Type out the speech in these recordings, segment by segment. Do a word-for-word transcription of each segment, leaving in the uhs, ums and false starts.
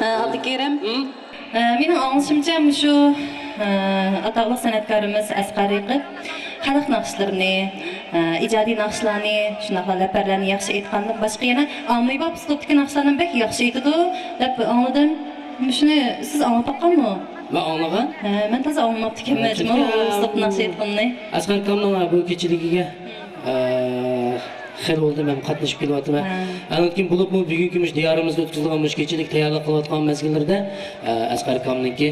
ئابدۇكېرىم. ئە، مېنىڭ ئاڭلىشىمچە، مۇشۇ، ئە، ئاتاقلىق سەنئەتكارىمىز ئەسقەر رەقىب خەلق ناخشىلىرىنى، ئە، ئىجادىي ناخشىلارنى، شۇنداقلا لەپەرلەرنى ياخشى ئېيتقاندىن باشقا، يەنە ئاممىباب ئۇسلۇبتىكى ناخشىلارنى بەك ياخشى ئېيتىدۇ، دەپ ئاڭلىدىم. مۇشۇنى سىز ئاڭلاپ باققانمۇ؟ مەن ئاڭلىغان. ھە، مەن تازا ئاڭلىماپتىكەنمەن، جۇمۇ، چۈنكى، ئۇسلۇب ناخشا ئېيتقىنىنى. ئەسقەر ئاكامنىڭ بۇ كېچىلىكىگە، ئە، خېلى بولدى مەن قاتنىشىپ كېلىۋاتىمەن. ھە. ئاندىن كېيىن بولۇپمۇ بۈگۈنكى مۇشۇ دىيارىمىزدا ئۆتكۈزۈلگەن مۇشۇ كېچىلىك تەييارلىق قىلىۋاتقان مەزگىللىرىدە، ئە، ئەسقەر ئاكامنىڭكى،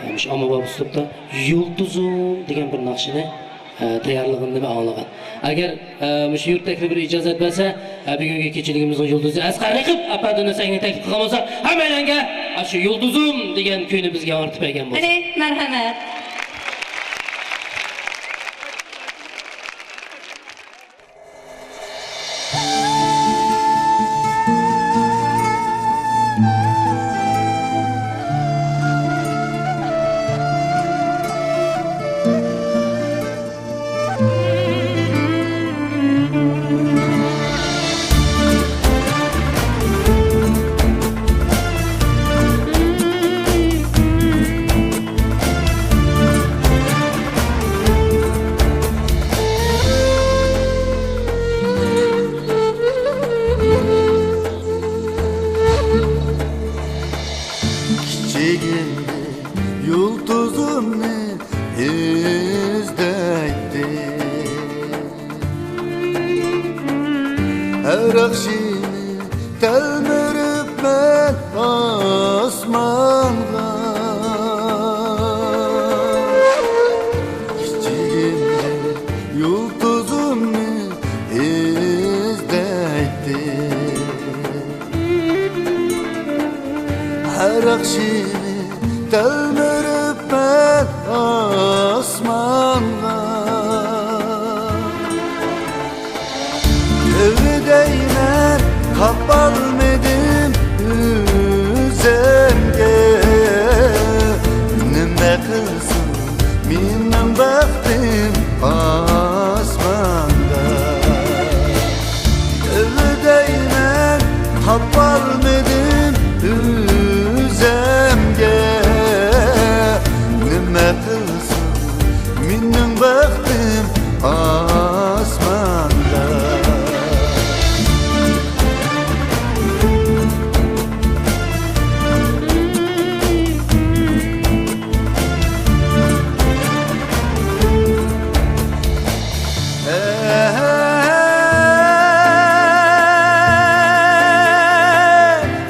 ئە، مۇشۇ ئاممىباب ئۇسلۇبتا يۇلتۇزۇم دېگەن بىر ناخشىنى، ئە، تەييارلىغىنىنى مەن ئاڭلىغان. ئەگەر، ئە، مۇشۇ يۇرت ئەھلى بىر ئىجازەت بەرسە، ئە، بۈگۈنكى كېچىلىكىمىزنىڭ يۇلتۇزى ئەسقەر رەقىب ئەپەندىمنى سەھنىگە تەكلىپ قىلغان بولسا، ھەممەيلەنگە ئاشۇ يۇلتۇزۇم دېگەن كۈينى بىزگە ياڭرىتىپ بەرگەن بولسا. قېنى، مەرھەمەت. كىچىكىمدە يۇلتۇزۇمنى ئىزدەيتتىم. ھەر ئاخشىمى تەلمۈرۈپ مەن ئاسمانغا. كىچىكىمدە يۇلتۇزۇمنى ئىزدەيتتىم. ھەر ئاخشىمى تەلمۈرۈپ مەن ئاسمانغا. تۆۋە دەيمەن، تاپالمىدىم ئۆزۈمگە. نېمە قىلسۇن مېنىڭ بەختىم ئاسماندا. ئىزدەيمەن، تاپالمىدىم ئۆزۈمگە. نېمە قىلسۇن مېنىڭ بەختىم ئاسماندا.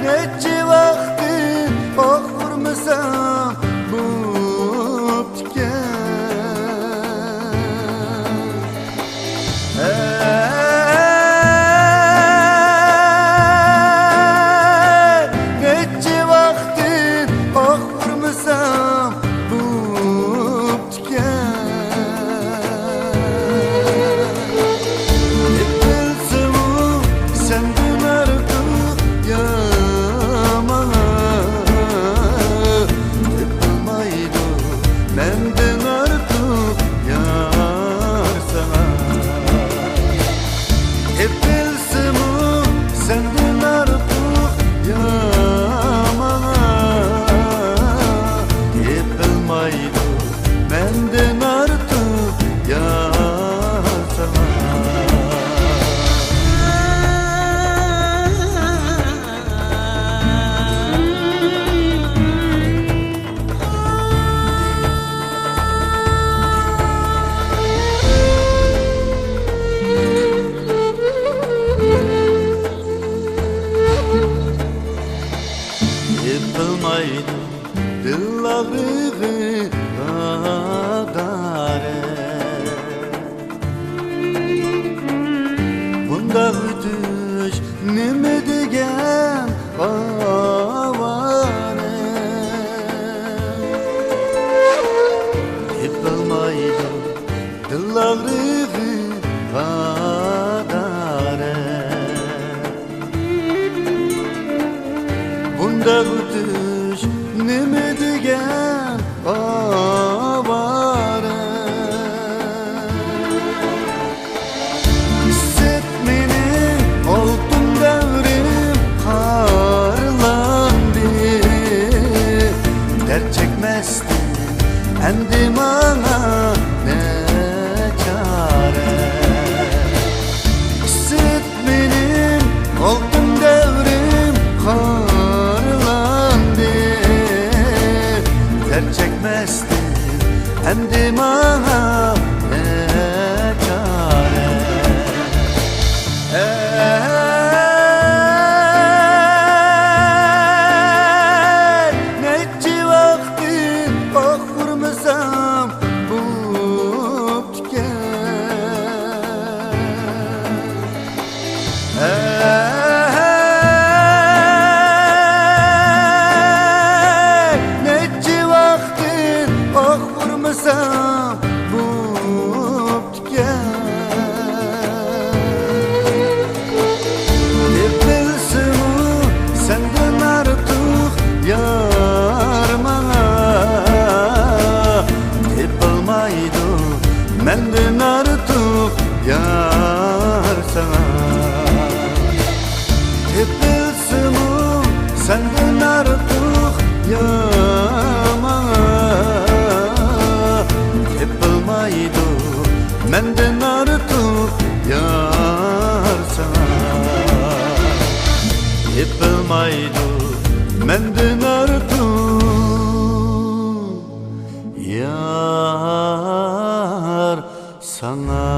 نەچچە ۋاقتىن ئۇخلىمىسام بوپتىكەن. نەچچە ۋاقتىن ئۇخلىمىسام بوپتىكەن. ئېيتىلسىمۇ سەندىن ئارتۇق يار ماڭا. تېپىلمايدۇ مەندىن ئارتۇق يار ساڭا. تېپىلسىمۇ سەندىن ئارتۇق يار ماڭا. تېپىلمايدۇ مەندىن ئارتۇق يار ساڭا. تېپىلمايدۇ دىل ئاغرىقى دارى. بۇنداق ئۆتۈش نېمە دېگەن ئاۋارە؟ تېپىلمايدۇ دىل ئاغرىقى دارى. بۇنداق ئۆتۈش نېمە دېگەن ئاۋارە؟ ئىسسىت مېنىڭ ئالتۇن دەۋرىم خارلاندى. ئەمدى ماڭا نە چارە؟ ئىسسىت مېنىڭ ئالتۇن دەۋرىم خارلاندى. دەرد چەكمەستىن ئەمدى ماڭا نە چارە؟ ئەي، نەچچە ۋاقىتتىن ئوق ئۇرمىسام بوپتىكەن. ئەي، نەچچە ۋاقىتتىن ئوق ئۇرمىسام بوپتىكەن. تېپىلسىمۇ سەندىن ئارتۇق يار ماڭا، تېپىلمايدۇ مەندىن ئارتۇق يار ساڭا. تېپىلسىمۇ سەندىن ئارتۇق يار ماڭا، تېپىلمايدۇ مەندىن ئارتۇق يار ساڭا، تېپىلمايدۇ مەندىن ئارتۇق يار ساڭا.